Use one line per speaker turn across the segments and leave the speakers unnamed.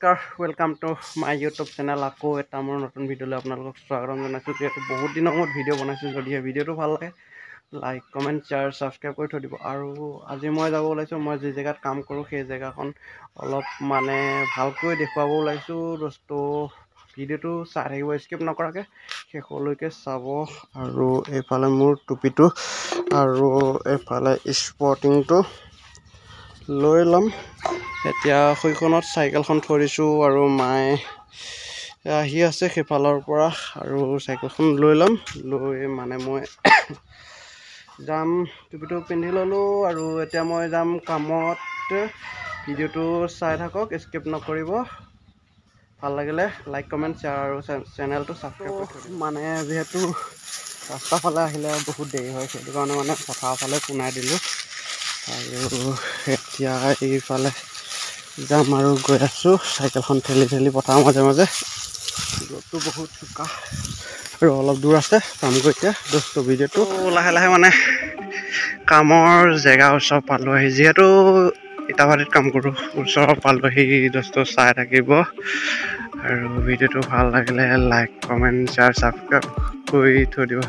নমস্কাৰ, welcome to my YouTube channel. আকৌ এটা মোৰ নতুন ভিডিঅ'লৈ আপোনালোকক স্বাগতম জনাইছোঁ। যিহেতু বহুত দিনৰ মূৰত ভিডিঅ' বনাইছোঁ, যদিহে ভিডিঅ'টো ভাল লাগে লাইক, কমেণ্ট, শ্বেয়াৰ, ছাবস্ক্ৰাইব কৰি থৈ দিব। আৰু আজি মই যাব ওলাইছোঁ, মই যি জেগাত কাম কৰোঁ সেই জেগাখন অলপ মানে ভালকৈ দেখুৱাব ওলাইছোঁ। দোস্ত, ভিডিঅ'টো চাই থাকিব, স্কিপ নকৰাকৈ শেষলৈকে চাব। আৰু এইফালে মোৰ টুপিটো আৰু এইফালে স্পৰ্টিংটো লৈ ল'ম। এতিয়া সেইখনত চাইকেলখন থৈ দিছোঁ আৰু মায়ে আহি আছে সেইফালৰ পৰা, আৰু চাইকেলখন লৈ ল'ম। লৈ মানে মই যাম, টুপিটো পিন্ধি ল'লোঁ আৰু এতিয়া মই যাম কামত। ভিডিঅ'টো চাই থাকক, স্কিপ নকৰিব। ভাল লাগিলে লাইক, কমেণ্ট, শ্বেয়াৰ আৰু চেনেলটো ছাবস্ক্ৰাইব কৰি থৈ দিব। মানে যিহেতু ৰাস্তাৰ ফালে আহিলে বহুত দেৰি হয়, সেইটো কাৰণে মানে পথাৰৰ ফালে পোনাই দিলোঁ। আৰু এতিয়া এইফালে যাম আৰু গৈ আছোঁ চাইকেলখন ঠেলি ঠেলি পথাৰৰ মাজে মাজে। ৰ'দটো বহুত চোকা আৰু অলপ দূৰ আছে, পামগৈ এতিয়া। দোস্ত, ভিডিঅ'টো লাহে লাহে মানে কামৰ জেগা ওচৰ পালোহি। যিহেতু ইটাভাটিত কাম কৰোঁ, ওচৰ পালোহি। দোস্ত, চাই থাকিব আৰু ভিডিঅ'টো ভাল লাগিলে লাইক, কমেণ্ট, শ্বেয়াৰ, ছাবস্ক্ৰাইব কৰি থৈ দিব।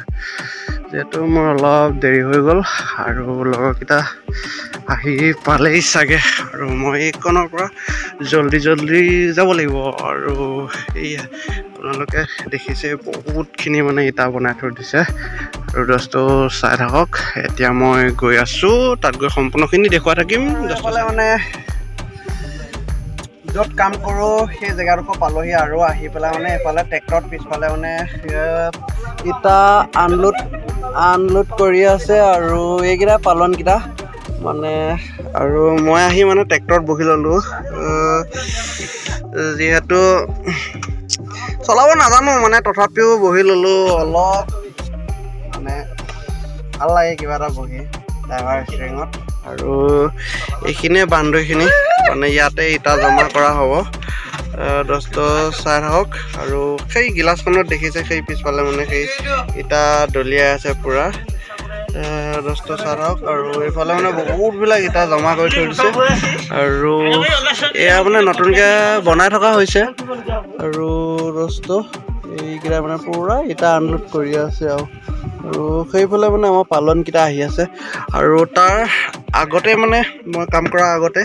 যিহেতু মোৰ অলপ দেৰি হৈ গ'ল আৰু লগৰকেইটা আহি পালেই চাগে, আৰু মই এইকণৰ পৰা জল্দি জল্দি যাব লাগিব। আৰু এইয়া আপোনালোকে দেখিছে বহুতখিনি মানে ইটা বনাই থৈ দিছে। আৰু দোস্ত, চাই থাকক, এতিয়া মই গৈ আছোঁ, তাত গৈ সম্পূৰ্ণখিনি দেখুৱাই থাকিম। দোস্তলে মানে য'ত কাম কৰোঁ সেই জেগাডোখৰ পালোহি। আৰু আহি পেলাই মানে এইফালে ট্ৰেক্টৰত পিছফালে মানে ইটা আনলোড কৰি আছে। আৰু এইকেইটা পালনকেইটা মানে, আৰু মই আহি মানে ট্ৰেক্টৰত বহি ল'লোঁ। যিহেতু চলাব নাজানো মানে, তথাপিও বহি ল'লোঁ। অলপ মানে ভাল লাগে কিবা এটা বহি ড্ৰাইভাৰ ষ্টেৰিঙত। আৰু এইখিনিয়ে বাউণ্ডেৰীখিনি, মানে ইয়াতে ইটা জমা কৰা হ'ব। দোস্ত, চাই থাকক। আৰু সেই গিলাচখনত দেখিছে সেই পিছফালে মানে সেই ইটা দলিয়াই আছে পূৰা। দোস্ত, চাই থাকক। আৰু এইফালে মানে বহুতবিলাক ইটা জমা কৰি থৈ দিছে। আৰু এয়া মানে নতুনকৈ বনাই থকা হৈছে। আৰু দোস্ত, এইকেইটা মানে পূৰা ইটা আনলোড কৰি আছে। আৰু সেইফালে মানে আমাৰ পালনকেইটা আহি আছে। আৰু তাৰ আগতে মানে মই কাম কৰাৰ আগতে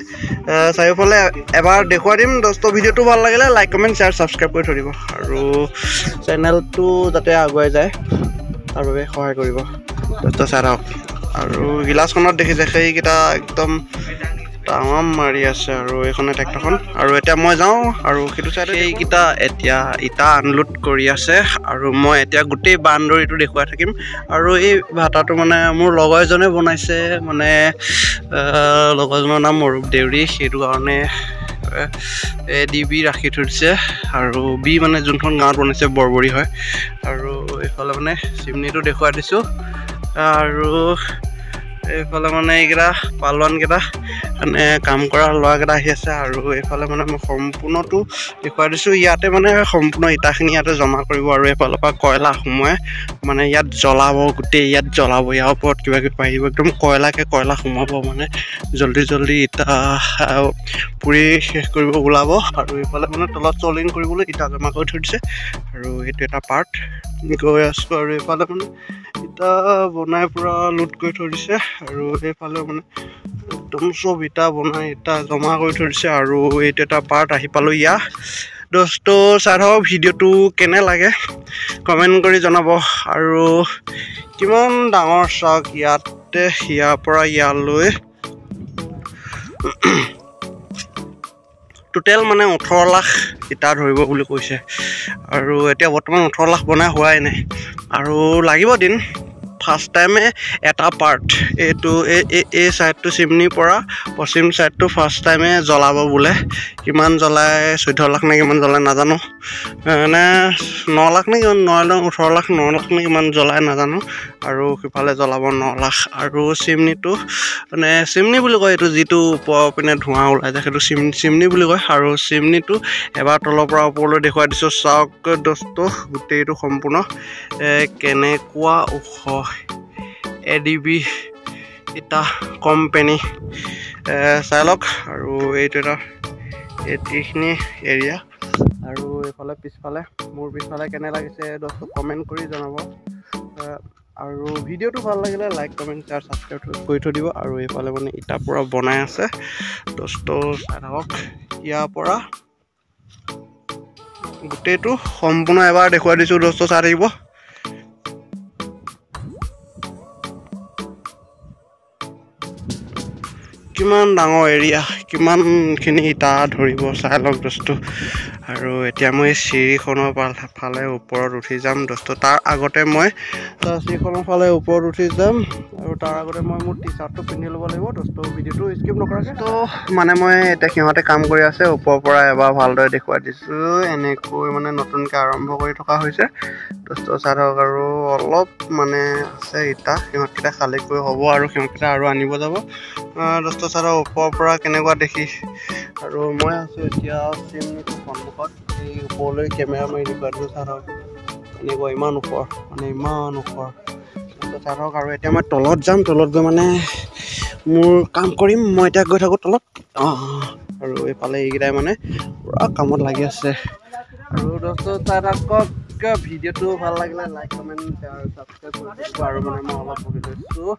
চাৰিওফালে এবাৰ দেখুৱাই দিম। দোস্ত, ভিডিঅ'টো ভাল লাগিলে লাইক, কমেণ্ট, শ্বেয়াৰ, ছাবস্ক্ৰাইব কৰি থৈ দিব আৰু চেনেলটো যাতে আগুৱাই যায় তাৰ বাবে সহায় কৰিব। দোস্ত, চাই থাকক। আৰু গিলাচখনত দেখিছে সেইকেইটা একদম তামাম মাৰি আছে। আৰু এইখনে ট্ৰেক্টৰখন। আৰু এতিয়া মই যাওঁ আৰু সেইটো চাইডে সেইকেইটা এতিয়া ইটা আনলোড কৰি আছে। আৰু মই এতিয়া গোটেই বাউণ্ডেৰীটো দেখুৱাই থাকিম। আৰু এই ভাটাটো মানে মোৰ লগৰ এজনে বনাইছে, মানে লগৰজনৰ নাম অৰূপ দেউৰী, সেইটো কাৰণে এ ডি বি ৰাখি থৈ দিছে। আৰু বি মানে যোনখন গাঁৱত বনাইছে বৰবৰী হয়। আৰু এইফালে মানে চিমনিটো দেখুৱাই দিছোঁ। আৰু এইফালে মানে এইকেইটা পালোৱানকেইটা মানে কাম কৰা ল'ৰাকেইটা আহি আছে। আৰু এইফালে মানে মই সম্পূৰ্ণটো দেখুৱাই দিছোঁ। ইয়াতে মানে সম্পূৰ্ণ ইটাখিনি ইয়াতে জমা কৰিব। আৰু এইফালৰ পৰা কয়লা সোমোৱাই মানে ইয়াত জ্বলাব, গোটেই ইয়াত জ্বলাব, ইয়াৰ ওপৰত কিবা কিবি পাৰিব, একদম কয়লাকে কয়লা সোমাব, মানে জল্দি জল্দি ইটা পুৰি শেষ কৰিব ওলাব। আৰু এইফালে মানে তলত চলিং কৰিবলৈ ইটা জমা কৰি থৈ দিছে। আৰু এইটো এটা পাৰ্ট গৈ আছোঁ। আৰু এইফালে মানে ইটা বনাই পূৰা লোড কৰি থৈ দিছে। আৰু এইফালে মানে একদম চব ইটা বনাই ইটা জমা কৰি থৈ দিছে। আৰু এইটো এটা পাৰ্ট আহি পালোঁ ইয়াৰ। দোস্ত, চাই থাকক, ভিডিঅ'টো কেনে লাগে কমেণ্ট কৰি জনাব। আৰু কিমান ডাঙৰ চাওক, ইয়াতে ইয়াৰ পৰা ইয়ালৈ টোটেল মানে 18 লাখ ইটা ধৰিব বুলি কৈছে। আৰু এতিয়া বৰ্তমান 18 লাখ বনাই হোৱাই নাই আৰু লাগিব দিন। ফাৰ্ষ্ট টাইমে এটা পাৰ্ট এইটো এই ছাইডটো চিমনিৰ পৰা পশ্চিম ছাইডটো ফাৰ্ষ্ট টাইমে জ্বলাব বোলে। কিমান জ্বলাই, 14 লাখ নে কিমান জ্বলাই নাজানো, মানে 9 লাখ নে কিমান, 9 লাখ, 18 লাখ, 9 লাখ নে কিমান জ্বলাই নাজানো। আৰু সিফালে জ্বলাব 9 লাখ। আৰু চিমনিটো মানে চিমনি বুলি কয় এইটো, যিটো ওপৰৰ পিনে ধোঁৱা ওলাই যায় সেইটো চিমনি বুলি কয়। আৰু চিমনিটো এবাৰ তলৰ পৰা ওপৰলৈ দেখুৱাই দিছোঁ, চাওক দোস্ত, গোটেইটো সম্পূৰ্ণ কেনেকুৱা ওখ। এ ডি বি ইটা কোম্পেনী চাই লওক। আৰু এইটো এটা এইখিনি এৰিয়া। আৰু এইফালে পিছফালে মোৰ পিছফালে কেনে লাগিছে দোস্ত কমেণ্ট কৰি জনাব। আৰু ভিডিঅ'টো ভাল লাগিলে লাইক কমেণ্ট শ্বেয়াৰ ছাবস্ক্ৰাইব কৰি থৈ দিব। আৰু এইফালে মানে ইটা পূৰা বনাই আছে দোস্ত, চাই থাকক। ইয়াৰ পৰা গোটেইটো সম্পূৰ্ণ এবাৰ দেখুৱাই দিছোঁ দোস্ত, চাই থাকিব। কিমান ডাঙৰ এৰিয়া, কিমানখিনি ইটা ধৰিব চাই লওক দোস্ত। আৰু এতিয়া মই চিৰিখনৰ ফালে ওপৰত উঠি যাম দোস্ত। তাৰ আগতে মই চিৰিখনৰ ফালে ওপৰত উঠি যাম আৰু তাৰ আগতে মই মোৰ টি চাৰ্টটো পিন্ধি ল'ব লাগিব দোস্ত, ভিডিঅ'টো স্কিপ নকৰাকৈ। তো মানে মই এতিয়া সিহঁতে কাম কৰি আছে, ওপৰৰ পৰা এবাৰ ভালদৰে দেখুৱাই দিছোঁ। এনেকৈ মানে নতুনকৈ আৰম্ভ কৰি থকা হৈছে দোস্ত, চাই থাকক। আৰু অলপ মানে আছে ইটা, সিহঁতকেইটা খালীকৈ হ'ব আৰু সিহঁতকেইটা আৰু আনিব যাব দোস্ত। চাই থাকক ওপৰৰ পৰা কেনেকুৱা দেখি। আৰু মই আছোঁ এতিয়া চিমনিটোৰ সন্মুখত, এই ওপৰলৈ কেমেৰা মাৰি দেখুৱাই দিছোঁ, চাই থাকক। এনেকুৱা ইমান ওপৰ, মানে ইমান ওপৰ চাই থাকক। আৰু এতিয়া মই তলত যাম, তলত গৈ মানে মোৰ কাম কৰিম। মই এতিয়া গৈ থাকোঁ তলত। আৰু এইফালে এইকেইটাই মানে পূৰা কামত লাগি আছে। আৰু দোস্ত চাই থাকক, ভিডিঅ'টো ভাল লাগিলে লাইক কমেণ্ট শ্বেয়াৰ ছাবস্ক্ৰাইব কৰি দিব। আৰু মানে মই অলপ বহি লৈছোঁ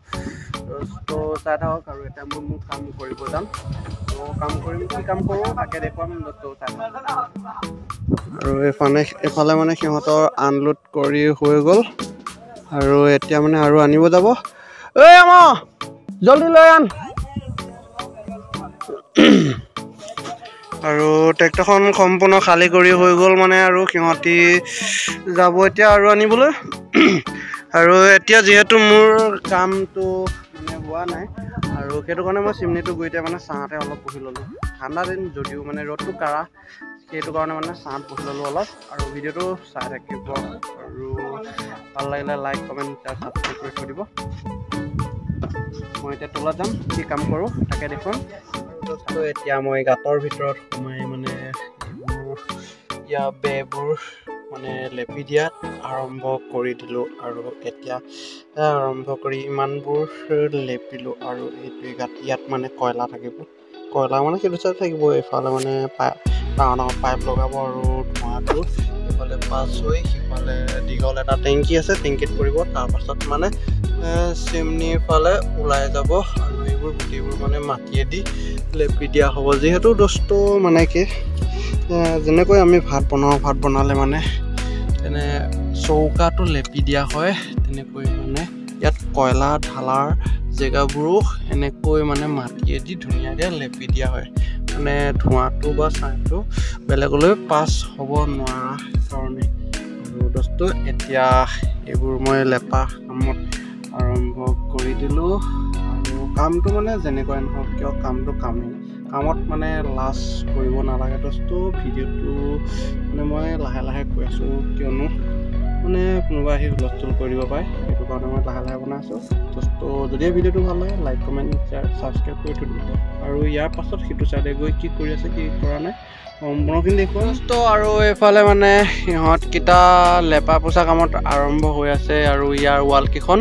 দোস্ত, চাই থাকক। আৰু এতিয়া মই মোৰ কাম কৰিব যাম, তো কাম কৰিম, কি কাম কৰোঁ তাকে দেখুৱাম দোস্ত, চাই থাকক। আৰু এইফালে মানে সিহঁতৰ আনলোড কৰি হৈ গ'ল। আৰু এতিয়া মানে আৰু আনিব যাব। ঐ আম জলদি লৈ আন। আৰু ট্ৰেক্টৰখন সম্পূৰ্ণ খালী কৰি হৈ গ'ল মানে, আৰু সিহঁতি যাব এতিয়া আৰু আনিবলৈ। আৰু এতিয়া যিহেতু মোৰ কামটো মানে হোৱা নাই, আৰু সেইটো কাৰণে মই চিমনিটো গুৰিতে মানে ছাঁতে অলপ বহি ল'লোঁ। ঠাণ্ডা দিন যদিও মানে ৰ'দটো কাঢ়া, সেইটো কাৰণে মানে ছাঁত বহি ল'লোঁ অলপ। আৰু ভিডিঅ'টো চাই থাকিব, আৰু ভাল লাগিলে লাইক কমেণ্ট শ্বেয়াৰ ছাবস্ক্ৰাইব কৰি থৈ দিব। মই এতিয়া তলত যাম, কি কাম কৰোঁ তাকে দেখুৱাম। এতিয়া মই গাঁতৰ ভিতৰত সোমাই মানে এইবোৰ ইয়াৰ বেৰবোৰ মানে লেপি দিয়াত আৰম্ভ কৰি দিলোঁ। আৰু এতিয়া আৰম্ভ কৰি ইমানবোৰ লেপিলোঁ। আৰু এইটোৱে গাঁত, ইয়াত মানে কয়লা থাকিব, কয়লা মানে সেইটো চাইড থাকিব। এইফালে মানে ডাঙৰ ডাঙৰ পাইপ লগাব আৰু ধোঁৱাটো এইফালে পাছ হৈ সিফালে দীঘল এটা টেংকি আছে, টেংকিত পৰিব। তাৰপাছত মানে চিমনিৰ ফালে ওলাই যাব। আৰু এইবোৰ গোটেইবোৰ মানে মাটিয়েদি লেপি দিয়া হ'ব। যিহেতু দোস্ত মানে কি, যেনেকৈ আমি ভাত বনাওঁ, ভাত বনালে মানে তেনে চৌকাটো লেপি দিয়া হয়, তেনেকৈ মানে ইয়াত কয়লা ঢালাৰ জেগাবোৰো এনেকৈ মানে মাটিয়েদি ধুনীয়াকৈ লেপি দিয়া হয়, মানে ধোঁৱাটো বা ছাঁটো বেলেগলৈ পাছ হ'ব নোৱাৰা কাৰণে। আৰু দোস্ত এতিয়া এইবোৰ মই লেপা কামত আৰম্ভ কৰি দিলোঁ। আৰু কামটো মানে যেনেকুৱাই নহওক কিয়, কামটো কামেই, কামত মানে লাজ কৰিব নালাগে দোস্ত। ভিডিঅ'টো মানে মই লাহে লাহে কৈ আছোঁ, কিয়নো মানে কোনোবা আহি হুলস্থুল কৰি দিব পাৰে, সেইটো কাৰণে মই লাহে লাহে বনাই আছোঁ দোস্ত। যদি ভিডিঅ'টো ভাল লাগে লাইক কমেণ্ট শ্বেয়াৰ ছাবস্ক্ৰাইব কৰি থৈ দিব। আৰু ইয়াৰ পাছত সিটো চাইডে গৈ কি কৰি আছে কি কৰা নাই সম্পূৰ্ণখিনি দেখুৱাম দোস্ত। আৰু এইফালে মানে সিহঁতকেইটা লেপা পোচা কামত আৰম্ভ হৈ আছে। আৰু ইয়াৰ ৱালকেইখন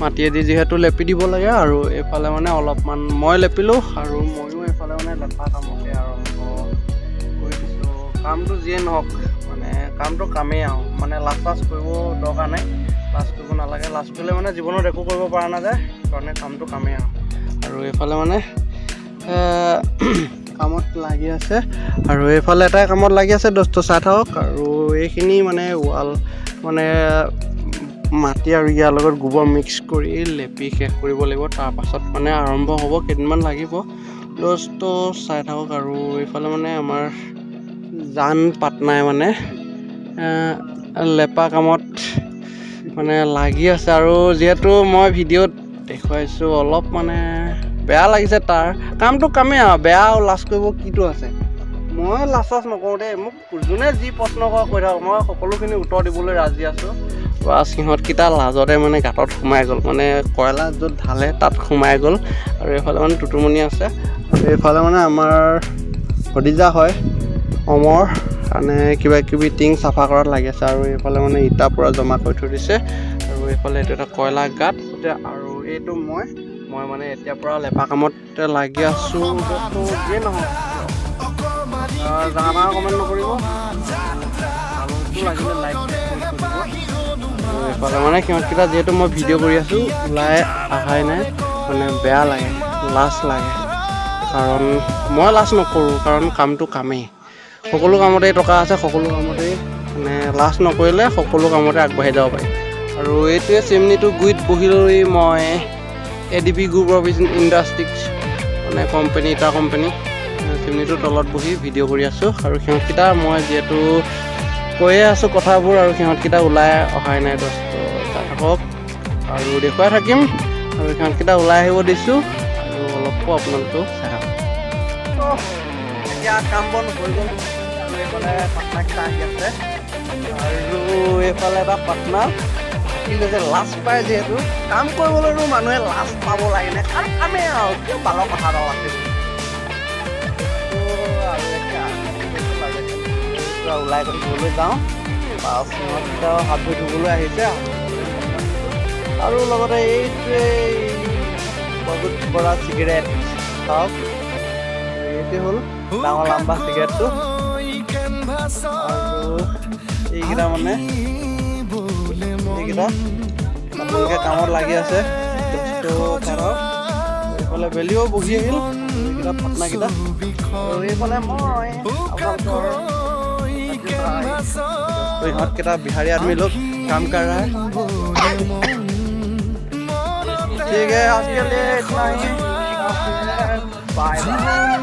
মাটিয়েদি যিহেতু লেপি দিব লাগে, আৰু এইফালে মানে অলপমান মই লেপিলোঁ, আৰু ময়ো এইফালে মানে লেপা কামতে আৰম্ভ কৰি দিছোঁ। কামটো যিয়ে নহওক মানে কামটো কামেই আৰু, মানে লাজ চাজ কৰিব দৰকাৰ নাই, লাজ কৰিব নালাগে। লাজ কৰিলে মানে জীৱনত একো কৰিব পৰা নাযায়, সেইকাৰণে কামটো কামেই আৰু। আৰু এইফালে মানে কামত লাগি আছে, আৰু এইফালে এটাই কামত লাগি আছে দোস্ত, চাই থাকক। আৰু এইখিনি মানে ৱাল মানে মাটি আৰু ইয়াৰ লগত গোবৰ মিক্স কৰি লেপি শেষ কৰিব লাগিব, তাৰপাছত মানে আৰম্ভ হ'ব, কেইদিনমান লাগিব দোস্ত, চাই থাকক। আৰু এইফালে মানে আমাৰ জান পাটনাই মানে লেপা কামত মানে লাগি আছে। আৰু যিহেতু মই ভিডিঅ'ত দেখুৱাইছোঁ, অলপ মানে বেয়া লাগিছে তাৰ কামটো কামেই আৰু, বেয়া আৰু লাজ কৰিব কিটো আছে। মই লাজ চাজ নকৰোঁ দেই, মোক যোনে যি প্ৰশ্ন কৰে কৈ থাকক, মই সকলোখিনি উত্তৰ দিবলৈ ৰাজি আছোঁ। বাছ সিহঁতকেইটা লাজতে মানে গাঁতত সোমাই গ'ল, মানে কয়লা য'ত ঢালে তাত সোমাই গ'ল। আৰু এইফালে মানে টুটুমণি আছে, আৰু এইফালে মানে আমাৰ ভতিজা হয় অমৰ, মানে কিবা কিবি টিং চাফা কৰাত লাগি আছে। আৰু এইফালে মানে ইটা পূৰা জমা কৰি থৈ দিছে। আৰু এইফালে এইটো এটা কয়লা গাঁত। আৰু এইটো মই মানে এতিয়াৰ পৰা লেপা কামত লাগি আছোঁ। যিয়ে নহওক জানা কমেণ্ট নকৰিব, লাগিলে লাইক। এইফালে মানে সিহঁতকেইটা যিহেতু মই ভিডিঅ' কৰি আছোঁ ওলাই অহাই নাই, মানে বেয়া লাগে, লাজ লাগে। কাৰণ মই লাজ নকৰোঁ, কাৰণ কামটো কামেই, সকলো কামতেই টকা আছে, সকলো কামতেই মানে লাজ নকৰিলে সকলো কামতে আগবাঢ়ি যাব পাৰি। আৰু এইটোৱে চিমনিটো গুৰিত বহি লৈ মই A D B group of industries মানে কোম্পানী, এটা কোম্পানী চিমনিটোৰ তলত বহি ভিডিঅ' কৰি আছোঁ। আৰু সিহঁতকেইটা মই যিহেতু কৈয়ে আছোঁ কথাবোৰ, আৰু সিহঁতকেইটা ওলাই অহাই নাই। দোস্ত থাকক আৰু দেখুৱাই থাকিম, আৰু সিহঁতকেইটা ওলাই আহিব দিছোঁ আৰু অলপো আপোনালোকেও চাই থাকক। এতিয়া কাম বন হৈ গ'ল, আৰু এইফালে পাটনাকেইটা আহি আছে, আৰু এইফালে এটা পাটনাৰ কিন্তু যে লাজ পায়, যিহেতু কাম কৰিবলৈতো মানুহে লাজ পাব লাগেনে, কাম কামেই আৰু কিয় বালৰ কথা এটা আছে। আৰু এতিয়া ওলাই কৰি ঘৰলৈ যাওঁ, সিহঁতকেইটাও হাত ভৰি ধুবলৈ আহিছে। আৰু লগতে এইটোৱে বহুত বৰা চিগাৰেট চাওক, এইটোৱে হ'ল ডাঙৰ লাম্বা চিগাৰেটটো। আৰু এইকেইটা মানে এইকেইটা নতুনকৈ কামত লাগি আছে। এইফালে বেলিও বহি আহিল, এইকেইটা পাটনাকেইটা। আৰু এইফালে মই আপোনালোকৰ ইহঁতকেইটা बिहारी आदमी लोग काम कर रहा है। ठीक है, आज के लिए इतना ही, बाय बाय।